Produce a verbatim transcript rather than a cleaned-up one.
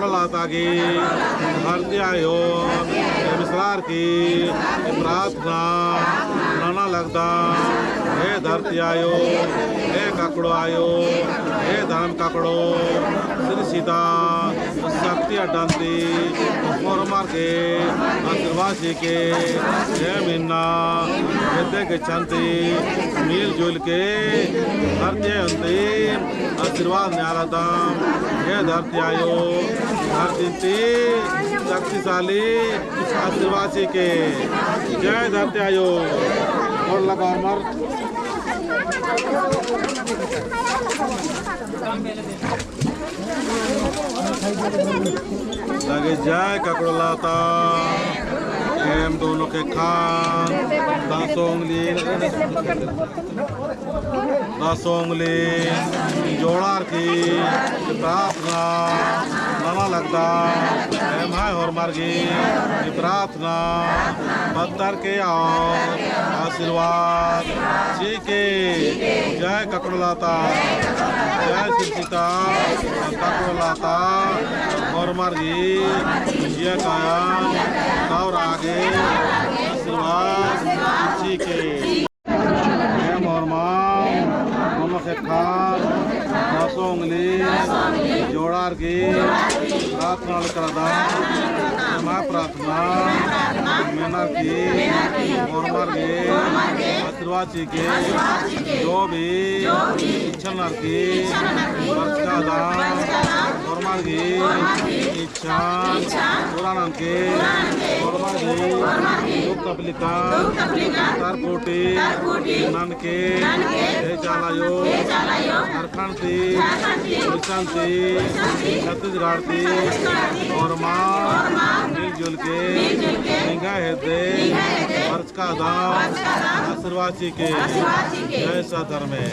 लाता गे धरती आयो, एम इसरार की प्रार्थना नना लगदम। हे धरती आयो, हे ककड़ो आयो, हे धर्म ककड़ो, सिरसिता शक्ति अड्डन ती होरमर गे आशीर्वाद चिके। एम इन्ना एते गे चंती मिलजुल के धरती आयो ती आशीर्वाद नेआलदम। हे धरती आयो, धरती ती शक्तिशाली आशीर्वाद चिके। जय धरती आयो। गोड़ लगा होरमर। लगे जय ककड़ो लाता। एम दोनों के खान दसोंगली दसोंगली जोड़ार की प्रार्थना नना लगदम। एम्है होरमर गे प्रार्थना पत्तर के और आशीर्वाद चिके। जय ककड़ो लाता, जय सिरसिता ककड़ो लाता। होरमर गे जिया काया और आगे आशीर्वाद चिके। एम होरमर दोनों के खान दसोंगली जोड़ार की प्रार्थना करदम। एम्है प्रार्थना मेनर की होरमर गे आशीर्वाद चिके। जो भी इच्छा ननर की बरचका दम, होरमर गे इच्छा पूरा ननके, होरमर गे दुख तकलीफ तर कोटी ननके, हे चाला आयो, झारखंड ती, उड़ीसा ती, छत्तीसगढ़ ती, होरमर मिलजुल के निंग्है हेद्दे बरचका दम, आशीर्वाद चिके। जय सत धर्मे।